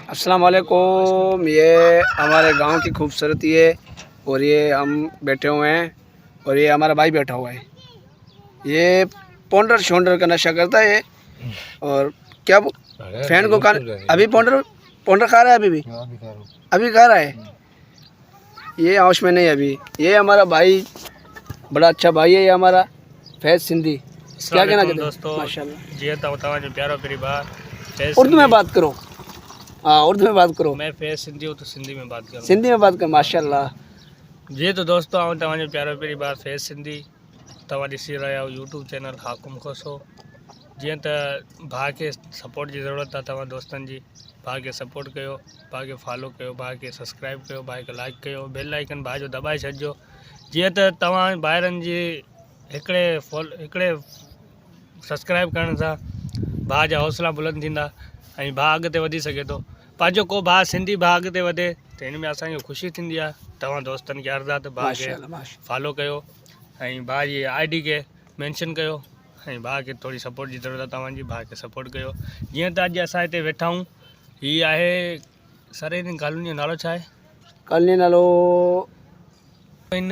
अस्सलाम वालेकुम। ये हमारे गांव की खूबसूरती है और ये हम बैठे हुए हैं और ये हमारा भाई बैठा हुआ है। ये पौंडर शोंडर का नशा करता है और क्या फैन को खा अभी पौंडर पौंडर खा रहा है, अभी भी अभी खा रहा है। ये होश में नहीं अभी। ये हमारा भाई बड़ा अच्छा भाई है, ये हमारा फैज़ सिंधी। क्या कहना चाहते हैं? दोस्तों? माशाल्लाह। जीअं त तव्हांजो प्यारो प्यारी भाउ फैज़ उर्दू में सिंधी। बात करो, हाँ, उर्दू में बात करो। मैं फैज़ सिंधी हूँ तो सिंधी में बात करूँ। सिंधी में बात कर, माशाल्लाह। जीअं त दोस्तो, आउं तव्हांजो प्यारो प्यारी भाउ फैज़ सिंधी, तव्हां ॾिसी रहिया आहियो यूट्यूब चैनल हाकुम खोसो। जीअं त भाउ खे सपोर्ट जी ज़रूरत आहे तव्हां दोस्तनि जी, भाउ खे सपोर्ट कयो, भाउ खे फॉलो कयो, भाउ खे सब्सक्राइब कयो, भाउ खे लाइक कयो, बेल आइकन भाउ जो दॿाए छॾिजो। जीअं त तव्हां भाइरनि जी हिकिड़े फॉल हिकिड़े सब्सक्राइब करण सां भाउ जा हौसला बुलंद थींदा ऐं भाउ अॻिते वधी सघे थो। पंहिंजो को भाउ, सिंधी भाउ अॻिते वधे त हिन में असांखे ख़ुशी थींदी आहे। तव्हां दोस्तनि खे अर्ज़ु आहे त भाउ खे माशाल्लाह, माशा फॉलो कयो ऐं भाउ जी I D खे मेंशन कयो ऐं भाउ खे थोरी सपोर्ट जी ज़रूरत आहे तव्हांजी, भाउ खे सपोर्ट कयो। जीअं त अॼु असां हिते वेठा आहियूं, हीअ आहे सर, हिन कॉलोनी जो नालो छा आहे? कॉलोनी नालो? हिन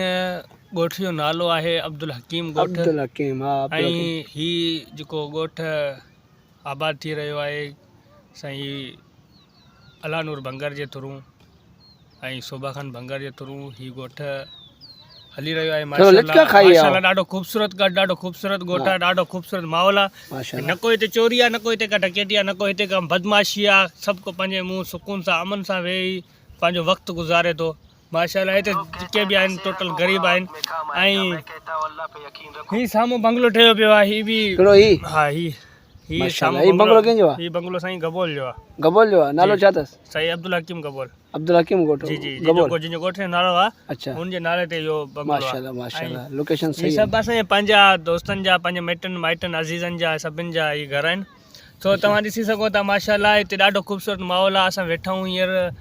ॻोठ जो नालो आहे अब्दुल हकीम ॻोठ। अब्दुल हकीम, हाँ, अब्दुल हकीम। ऐं हीउ जेको ॻोठ आबाद थी रहियो आहे साईं अला नूर भंगर जे थ्रू ऐं शोभा खान भंगर जे थ्रू हीउ ॻोठ हली रहियो आहे। थोरो लिचका खाई आओ। माशाल्लाह, ॾाढो ख़ूबसूरत ॻोठ, ॾाढो ख़ूबसूरत ॻोठ आहे, ॾाढो ख़ूबसूरत माहौल आहे। माशाल्लाह। न को हिते चोरी आहे, न को हिते का डकैती आहे, न को हिते का बदमाशी आहे। सभु को पंहिंजे मुंहुं सुकून सां, अमन सां वेही पंहिंजो वक़्तु गुज़ारे थो। माशाल्लाह, हिते जेके बि आहिनि टोटल ग़रीब आहिनि ऐं हीउ साम्हूं बंगलो ठहियो पियो आहे, हीउ बि। कहिड़ो ही? हा, ही ही। माशाल्लाह, ही बंगलो कंहिंजो आहे? ही बंगलो साईं गबोल जो आहे। गबोल जो आहे? नालो छा अथसि? साईं अब्दुल हकीम गबोल। अब्दुल हकीम ॻोठ? जी जी। गबोल। जेको जंहिंजो ॻोठ जो नालो आहे। हुनजे नाले ते इहो बंगलो आहे। माशाल्लाह, माशाल्लाह, लोकेशन ही सही आहे। सभु असांजे पंहिंजा दोस्तनि जा, पंहिंजे मिटनि माइटनि, अज़ीज़नि जा, सभिनि जा इहे घर आहिनि। सो तव्हां ॾिसी सघो था, माशाल्लाह, हिते ॾाढो ख़ूबसूरत माहौल आहे। असां वेठा आहियूं हींअर,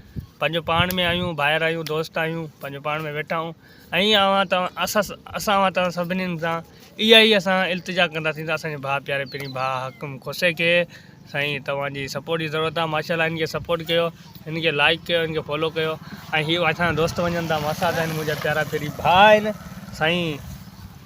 पंहिंजो पाण में आहियूं, भाइर आहियूं, दोस्त आहियूं, पंहिंजो पाण में वेठा आहियूं ऐं अवां तव्हां असां असां अवां तव्हां सभिनीनि सां इहा ई असां इल्तिजा कंदासीं त असांजे भाउ, प्यारे पिरीं भाउ हाकिम खोसे खे साईं तव्हांजी सपोर्ट जी ज़रूरत आहे। माशाल्लाह, हिन खे सपोर्ट कयो, हिन खे लाइक कयो, हिन खे फॉलो कयो। ऐं हीउ असांजा दोस्त वञनि था, मसाद आहिनि, मुंहिंजा प्यारा पिरीं भाउ आहिनि। साईं,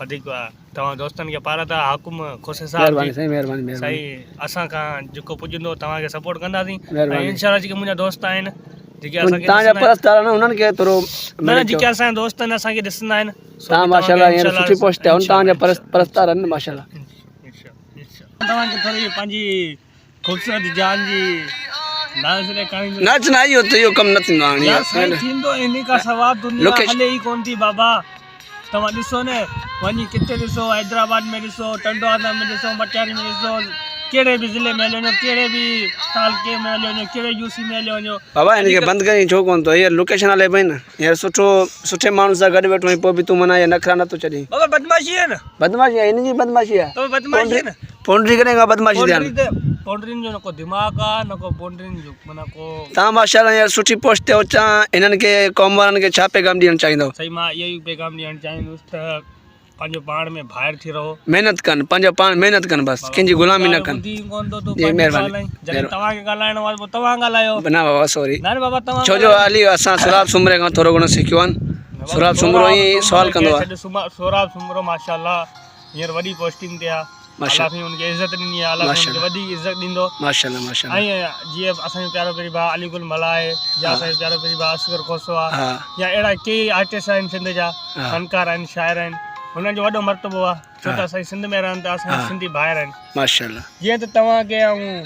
वधीक तव्हां दोस्तनि खे पारत आहे हाकुम खोसे साहिब महिरबानी जी। साईं, महिरबानी, महिरबानी। साईं, असां खां जेको पुॼंदो तव्हांखे सपोर्ट कंदासीं। महिरबानी। ऐं इनशा जेके मुंहिंजा दोस्त आहिनि, जेके असांखे तव्हांजा ॾिसंदा आहिनि- परस्तार आहिनि, हुननि खे थोरो न न, जेके असांजा दोस्त आहिनि, असांखे ॾिसंदा आहिनि, सो तव्हां बि माशाल्लाह तव्हांखे हींअर इनशा सुठी पोस्ट ते आहियो, तव्हांजा परस्तार आहिनि माशाल्लाह। इनशा तव्हांखे थोरी पंहिंजी ख़ूबसूरत जान जी डांस ॾेखारींदो। नाच न, इहो त इहो कमु न थींदो हाणे। यार साईं, थींदो, इन खां सवा दुनिया हले ई कोन थी बाबा। तव्हां ॾिसो न, वञी किथे ॾिसो, हैदराबाद में ॾिसो, टंडो आदम में ॾिसो, मटियारी में ॾिसो, कहिड़े बि ज़िले में हले वञो, कहिड़े बि तालके में हले वञो, कहिड़े यूसी में हले वञो। बाबा, हिन खे बंदि करी छो कोन थो? हींअर लोकेशन हले पई न। हींअर सुठो सुठे माण्हू सां गॾु वेठो आहीं, पोइ बि तूं माना इहे नखरा नथो छॾी। बाबा, बदमाशी आहे न। बदमाशी आहे, हिन जी बदमाशी आहे। बाबा, बदमाशी आहे न। पौंड्री कॾहिं खां बदमाशी थिया आहिनि? पौंड्रीनि जो न को दिमाग़ आहे, न को पौंड्रीनि जो माना को। तव्हां माशाल्लाह हींअर सुठी पोस्ट ते अचां, हिननि खे क़ौम वारनि खे छा पैगाम ॾियणु चाहींदव? सही, मां इहो ई पैगाम ॾियणु चाहींदुसि त पंहिंजो पाण में भाइर थी रहो। महिनत कनि, पंहिंजो पाण महिनत कनि, बसि कंहिंजी ग़ुलामी न कनि। ॿुधी कोन थो तूं। जी, पंहिंजी महिरबानी, ॻाल्हि आई। जॾहिं तव्हांखे ॻाल्हाइणो आहे पोइ तव्हां ॻाल्हायो। न बाबा, सॉरी। न न बाबा, तव्हां छो जो अली असां सुराब सुमरे खां थोरो घणो सिखियो आहे। सुराब सुमरो ई सवाल कंदो आहे। सोराब सुमरो माशाल्लाह हींअर वॾी पोस्टिंग ते आहे। माशा अलाह साईं हुनखे इज़त ॾिनी आहे, अलाह साईं हुनखे वधी इज़त ॾींदो। माशाल्लाह, माशाल्लाह। ऐं जीअं असांजो प्यारो प्यारी भाउ अली गुल मलाह आहे या असांजो प्यारो प्यारी भाउ असगर खोसो आहे या अहिड़ा केई आर्टिस्ट आहिनि सिंध जा, फनकार आहिनि, शाइर आहिनि, हुननि जो वॾो मर्तबो आहे, छो त असांजी सिंध में रहनि था, असांजा सिंधी भाइर आहिनि। माशाल्लाह। जीअं त तव्हांखे आउं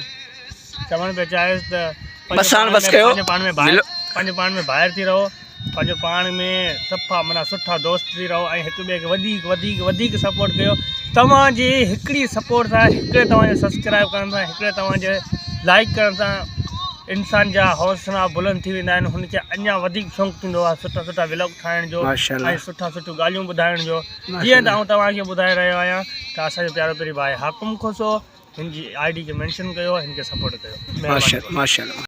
चवणु पियो चाहियुसि त पंहिंजो बस हाणे पाण बस में- कयो। पंहिंजो पाण में भाइर मिलो। पंहिंजो पाण में भाइर थी रहो, पंहिंजो पाण में सफ़ा माना सुठा दोस्त थी रहो ऐं हिक ॿिए खे वधीक वधीक वधीक सपोर्ट कयो। तव्हांजी हिकिड़ी सपोर्ट सां, हिकिड़े तव्हांजे सब्सक्राइब करण सां, हिकिड़े तव्हांजे लाइक करण सां इंसान जा हौसला बुलंद थी वेंदा आहिनि। हुनखे अञा वधीक शौक़ु थींदो आहे सुठा सुठा विलॉग ठाहिण जो माशाल्लाह। ऐं सुठा सुठियूं ॻाल्हियूं ॿुधाइण जो। जीअं त आउं तव्हांखे ॿुधाए रहियो आहियां त असांजो प्यारो प्यारी भाई हाकुम खोसो, हिन जी I D खे मेंशन कयो, हिन खे सपोर्ट कयो। महिरबानी। माशाल्लाह, माशाल्लाह।